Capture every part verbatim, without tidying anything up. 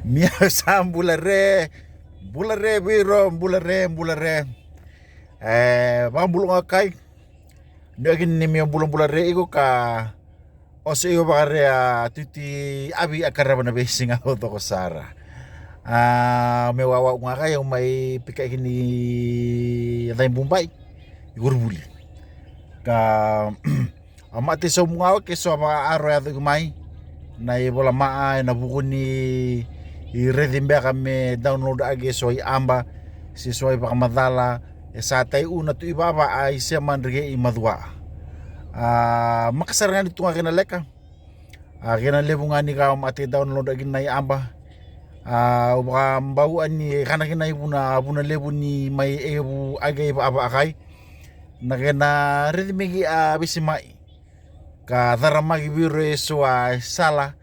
Mia sa bula re, bula re viro, bula re, bula re. E, vakabula ga kai. Ni aki ni mia bulabula re iko ka oso iko vakare a tuti avi a karava na veisiga o toko sara. A, me wawa ga kai au mai pika iki ni cai bubai i Kuruvuli. Ka a mate sau mugawa ke so a vakaaro e yaco iko mai na i vola maa ena vuku ni i reci beka me download ake so i aba se so i vakamacala e sa tai u na tu i vava a i sema drike i macua. A makasara ga ni tu ga kena leka a kena levu ga ni ka mate download ake na i aba. A u vakabau ani kana kina i vuna vuna levu ni mai evu ake i vava akai na kena reci me ki a vesimai ka caramaki viro e so a sala.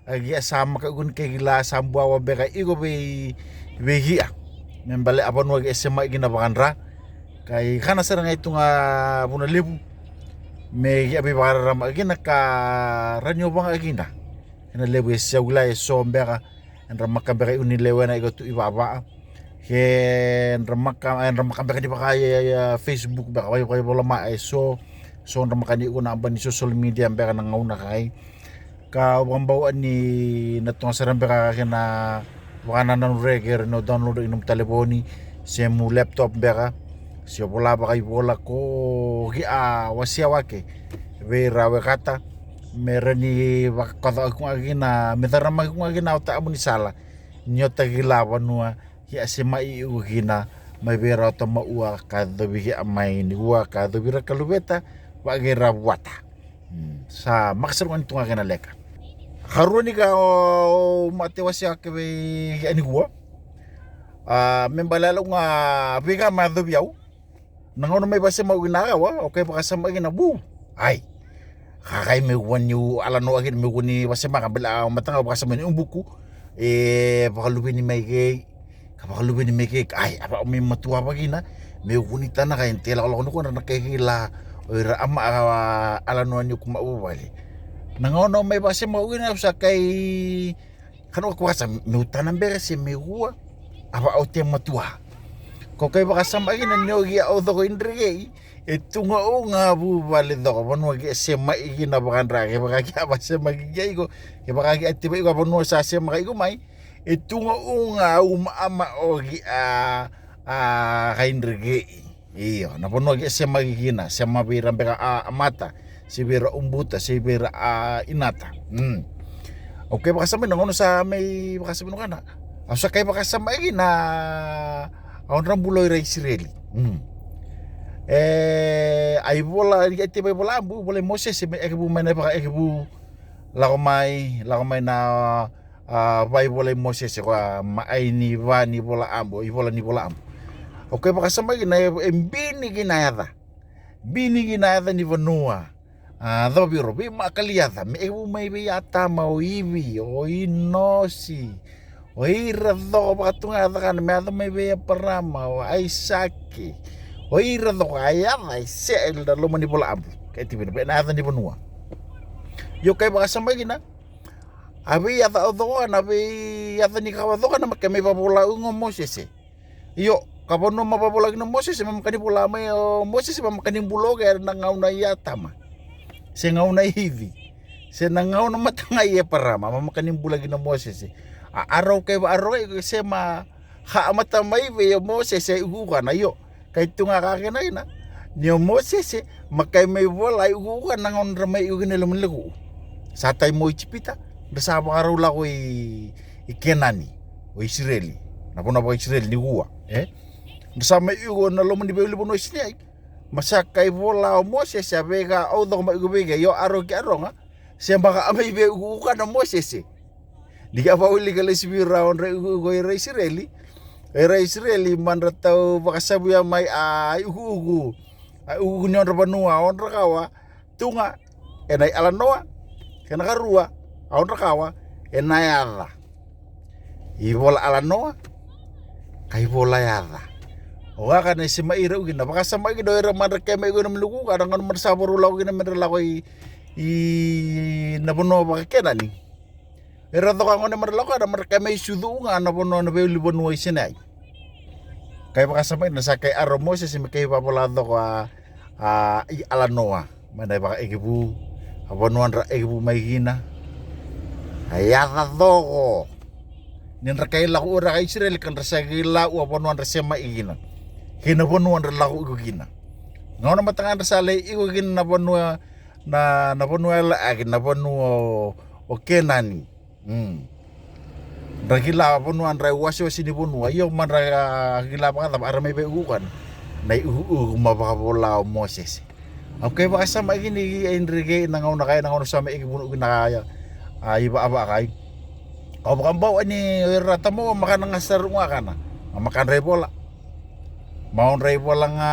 A gia sa maka iko ni kekila sa buawa beka iko vei vei gia me bale a vanua ke sema kina vakadra. Kai kana sara ga i tu ga vuna levu me gia vei vakararama kina ka rani o vaga kina. Ena levu e sau kila e so beka e dra maka beka i uni lewena iko tu i vavaa. Ke dra maka e dra maka beka ni vaka e Facebook beka vai vai vola ma e so so dra maka ni iko na aba ni social media beka na gauna kai. Ka au vakabau ani na toga sara beka kena vakanananu re ke re no download i nomu talevoni se mu laptop beka se vola vakaivola ko ki a wasia wake vei ra wekata me ra ni vakakoca aku ga kina me caramaki ku ga kina o ta amu ni sala ni o ta kila vanua ki a se mai iu kina mai vei ra o ta maua ka covi ki a mai ni ua ka covi ra ka luveta vake ra vuata. Sa makasaruga ni tuga kena leka. Karua ni ka o mate wasea kevei a nikua. A me bale alau ga veika ma yacovi au. Na gauna mai vasemau kina a kawa o kai vakasama kina vu. Ai kakai me kua niu alanoa kina me kua ni vasemaka bale a mataga vakasama ni ubuku. E vakaluveni mai kei ka vakaluveni mai kei ai a vaka me matua vakina. Me kua ni tanaka e te lakolako ni kua na kai kila o ira ama a alanoa ni kuma vuvale. Na gauna mai vasemau kina au sa kai Kana o kua sa meu tana beka se meu ua. A vaka au te matua. Ko kai vakasama kina ni o gia au coko i drekei. E tu ga o ga vuvale coko vanua ke se mai kina vakadra ke vaka ke a vasemaki ke iko. Ke vaka ke a tiva iko a vanua sa semaka iko mai. E tu ga o ga au maama o gia a kai drekei. Io na vanua ke semaki kina sema vei ira beka a mata se vei ira ubuta se vei ira a inata. Au ke vakasama ina gauna sa mai vakasama ina kana au sa kai vakasama kina. Au dra bula o ira Isireli. E a ivola ni ka tiva ivola abu vola i Mosese me ekevu mai na vaka ekevu. Lako mai lako mai na a vaivola i Mosese ko a maai ni va ni vola abu ivola ni vola abu. O ke vakasamaki na e bini ki na yaca. Bini ki na yaca ni vanua. A cava viro veimakali yaca me evu mai vei Atama o Ivi o Inosi. O ira coko vakatuga yaca kana me yaca mai vei Eparama o Aisaki. O ira coko a yaca e sea e na loma ni vola abu. Ke tivina vei na yaca ni vanua. Io kai vakasamaki na A vei yaca au coko na vei yaca ni kawa coko na maka mai vavola uga o Mosese. Io ka vanua ma vavola kina o Mosese ma maka ni vola mai o Mosese ma maka ni bula oke era na gauna i Atama. Se gauna i Ivi. Se na gauna mataga i Eparama ma maka ni bula kina o Mosese. A arau kai va arau kai se ma ka a mata mai vei o Mosese i ukuuka na io. Kai tu ga ka kena ina ni o Mosese ma kai mai vola i ukuuka na gauna dra mai iuka na loma ni lekuu. Sa tai mo Ijipita dra sa vakarau lako i, i Kenani o Isireli. Na vanua vaka Isireli ni kua e dra sa mai iuka na loma ni veiuli vanua i Siniai. Ma sa kai vola o Mosese a veika au coko mai iuka veika io aro ki aroga. Se baka a mai vei ukuuka na Mosese. Ni ka vakaulika lesu vei ira odra iukuuku o ira Isireli. O ira Isireli ma dra tau vakasavuya mai a iukuuku. A iukuuku ni odra vanua a odra kawa tu ga e na i alanoa. Kei na karua a odra kawa e na yaca. I vola alanoa ka i vola yaca. O kaka na i sema i rau kina vakasamaki na o ira ma dra kema i ko i na maluku ka na ganu ma dra sa varau lako kina me dra lako i i na vanua vakakenani. Era coka gone mara lako, era mara kai mai sucu ga na vanua na veiuli vanua i Sinai. Kai vakasama ina sa kai aro Mosese me kai vavola coka a, a, i Alanoa. Mai na vaka ekivu, a vanua dra ekivu mai kina. A yaca coko. Ni dra kai lako ura kai Isireli ka dra sa kai lau a vanua dra sema i kina. Kei na vanua dra lako iko kina. Gauna mataga dra sa lai iko kina na vanua na, na vanua e laaki, na vanua o, o Kenani. Mm. Dra kila vanua dra wasewase ni vanua. Io ma dra kila vakacava ara mai vei uku kana. Na i uku uku ma vakavola o Mosese. Au kai vakasama kini ki ai dri kei na gauna kai na gauna sama iki vunu uki na kaya. A i vaka vaka kai. Au vakabau ani o ira tamau ma kana gasara uga kana. Ma makadra i vola. Maudra i vola ga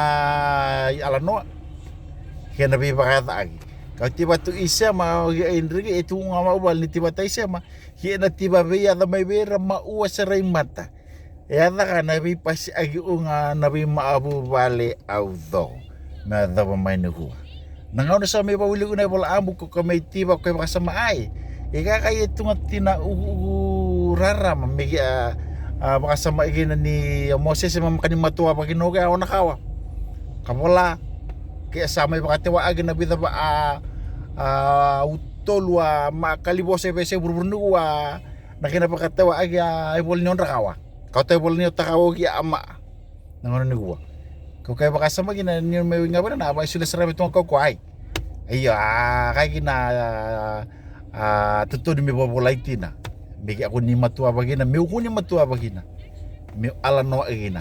i Alanoa. Kena veivakayacaaki. Kau tiva tu i sema o ki ai driki e tu ga mauvale ni tiva tai sema. Ki ena tiva veiyaca mai veira ma ua sara i mata. E yaca ga na veipasi aki uga na veimaavuvale au co. Me yacova mai ni kua. Na gauna sa mai vauliku na ivola abu ko ka mai tiva ko e vakasama ai. E kaka e tuga tina uku rarama me ki a, a vakasama kina ni a Mosese ma makani matua vakina oke a ona kawa. Ka vola ke a sa mai vakatewa aki na vica va a, a utolu a ma kalivosa e vese vuruvuru ni kua na kena vakatewa aki a ivola ni odra kawa. Ka ota ivola ni ota kawa oki a ma. Na gauna ni kua. Kau kai vakasama kina ni me wiga vana na vai sule sara me tuga kau ko ai. Io a kai kina a totoni me vovolai tina. Me ki aku ni matua vakina, me uku ni matua vakina. Me alanoa kina.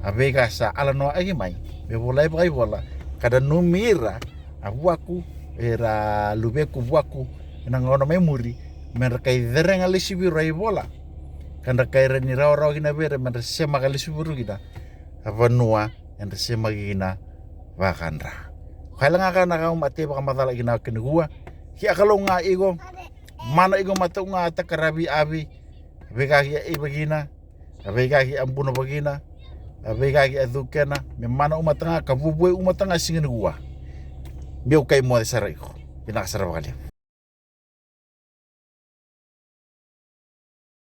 A veika sa alanoa aki mai. Me volai vakaivola. Kada numira a vuaku, era luveku vuaku. Ena gauna mai muri. Me ra kai cerega lesivi ra ivola. Ka dra kai ra ni rawarawa kina vei ira me dra semaka lesu vuru kina a vanua e dra semaki kina vakadra. Kailaga ka na kau mate vakamacala kina kina kua. Ki a kalau ga iko mana iko matau ga takaravi avi. Veika ki a iva kina. A veika ki a buna vakina. A veika ki a cukena me mana umataga ka vuvue umataga siga ni kua. Meu kai moce sara iko. Vinaka sara vakalevu.